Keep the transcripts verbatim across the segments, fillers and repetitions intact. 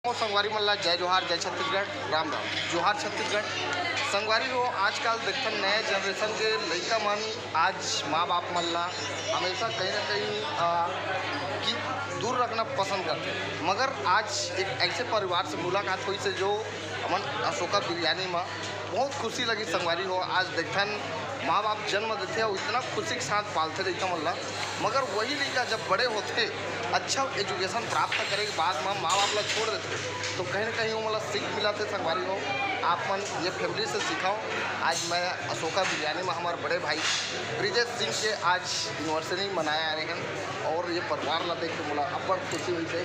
ओ संगवारी मन ला जय जोहार, जय छत्तीसगढ़, राम राम। जोहार छत्तीसगढ़। संगवारी हो, आजकल देखथन नया जनरेशन के लइका मन आज माँ बाप मन ला हमेशा कहीं ना कहीं, आ, कि दूर रखना पसंद करथे, मगर आज एक ऐसे परिवार से मुलाकात होइस हे जो हमन अशोका बिरयानी म बहुत खुशी लगी संगवारी हो। आज देखथन माँ बाप जन्म देथे अउ इतना खुशी के साथ पालथे लइका मन ला, मगर वही लइका जब बड़े होथे, अच्छा एजुकेशन प्राप्त करे के बाद म माँ बाप ला छोड़ देथे, तो कहीं ना कहीं वो मोला सीख मिलथे संगवारी हो। आप मन ये फैमिली से सिखाओ। आज मैं अशोका बिरयानी में हमारे बड़े भाई ब्रिजेश सिंह के आज एनिवर्सरी मनाए आ रहे हैं और ये परिवार ला देख के मोला अब्बड़ खुशी हुई है।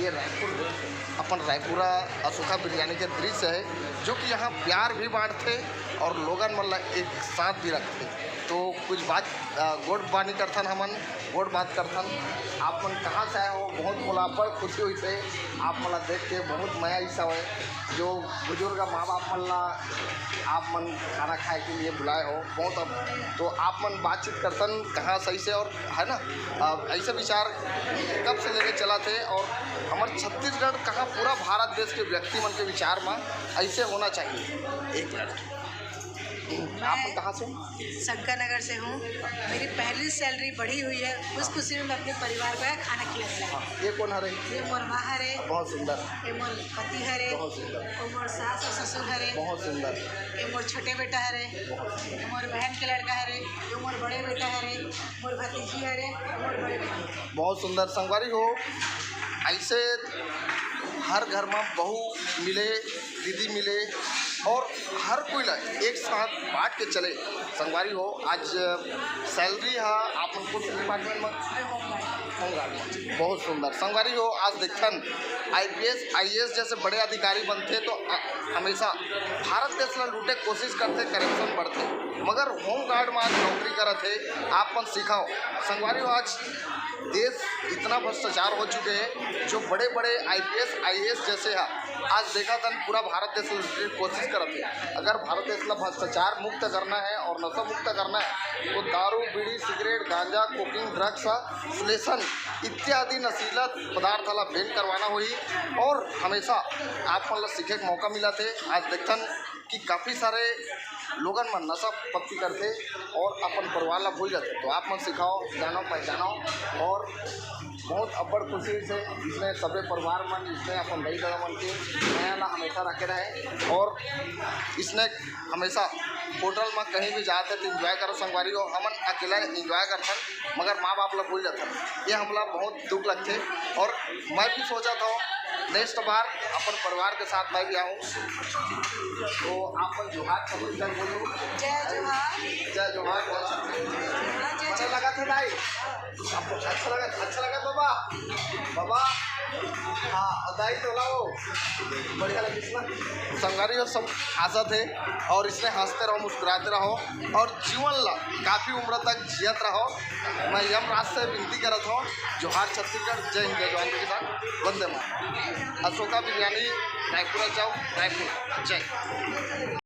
ये रायपुर, अपन रायपुरा अशोका बिरयानी के दृश्य है, जो कि यहाँ प्यार भी बांटते और लोगन मन ला एक साथ भी रखते। तो कुछ बात, अ, गोठ बानी करथन हमन, गोठ बात करथन। आप मन कहाँ से आए हो? बहुत मोला अब्बड़ खुशी होइस हे आप मन ला देख के, बहुत मया आइस हवय। जो बुजुर्ग माँ बाप मन ला आप मन खाना खाए के लिए बुलाए हो, बहुत अब तो आप मन बातचीत करथन कहाँ सही से और है ना, अ, ऐसे विचार कब से लेके चला थे और हमारे छत्तीसगढ़ कहाँ पूरा भारत देश के व्यक्ति मन के विचार में ऐसे होना चाहिए। एक मिनट। आप मन कहाँ से हो? शंकर नगर से हूँ। मेरी पहली सैलरी बढ़ी हुई है, उस खुशी में मैं अपने परिवार को खाना खिला रही हूँ। हाँ, ये कौन हरे? ये मोर माँ हरे, बहुत सुंदर। ये मोर पति हरे, बहुत सुंदर। ये मोर सास और ससुर हरे, बहुत सुंदर। ये मोर छोटे बेटा हरे, बहुत सुंदर। ये मोर बहन के लड़का हरे, ये मोर बड़े बेटा हरे, मोर भतीजी हरे, मोर बड़े बेटा। बहुत सुंदर संगवारी हो। ऐसे हर घर में बहू मिले, दीदी मिले और हर कोई ला एक साथ बांट के चले। संगवारी हो, आज सैलरी हा आप मन कौन से डिपार्टमेंट में? होमगार्ड। बहुत सुंदर संगवारी हो। आज देखथन आईपीएस आईएएस जैसे बड़े अधिकारी बनथे तो अ, हमेशा भारत देश ला लूटे कोशिश करथे, करप्शन बढ़थे, मगर होमगार्ड में आज नौकरी करत हे। आप मन सिखाओ संगवारी हो, आज देश इतना भ्रष्टाचार हो चुके हैं, जो बड़े बड़े आईपीएस आईएएस जैसे है, आज देखा था पूरा भारत देश लूटे कोशिश करत है। अगर भारत देश ला भ्रष्टाचार मुक्त करना है और नशा मुक्त करना है, तो दारू, बीड़ी, सिगरेट, गांजा, कोकिंग, ड्रग्स, सुलेशन इत्यादि नशीला पदार्थ ला बैन करवाना होही और हमेशा आप मन ला सीखे के मौका मिला थे। आज देखथन कि काफ़ी सारे लोगन मन नशा पत्ती करथे और अपन परिवार ला भूल जाथे। तो आप मन सिखाओ, जानो, पहचानो और बहुत अब्बड़ खुशी से इसने सभी परिवार मन, इसने अपन दाई ददा मन के मया ला हमेशा रखे रहे और इसने हमेशा होटल में कहीं भी जाते तो एंजॉय करो संगवारी हो। हमन अकेला एंजॉय करथन, मगर माँ बाप ला भूल जाथन। ये हमला बहुत दुख लगथे और मैं भी सोचा था नेक्स्ट बार अपन परिवार के साथ मैं भी आऊँ। तो आप मन जोहार छत्तीसगढ़ बोलो। जय जोहार। जय जोहार। अच्छा लगा था दाई? आपको अच्छा लगा? अच्छा लगा बाबा? बाबा? हाँ, दाई तो लाओ। बढ़िया लगिस ना? संगवारी हो, सब हंसत हे और इसने हंसते रहो, मुस्कुराते रहो और जीवन ला काफ़ी उम्र तक जियत रहो। मैं यमराज से विनती करत हूँ, जोहार छत्तीसगढ़, जय हिंद, जय जवान, जय किसान, वंदे मातरम। अशोका बिरयानी, रायपुरा जाओ, रायपुर, जय।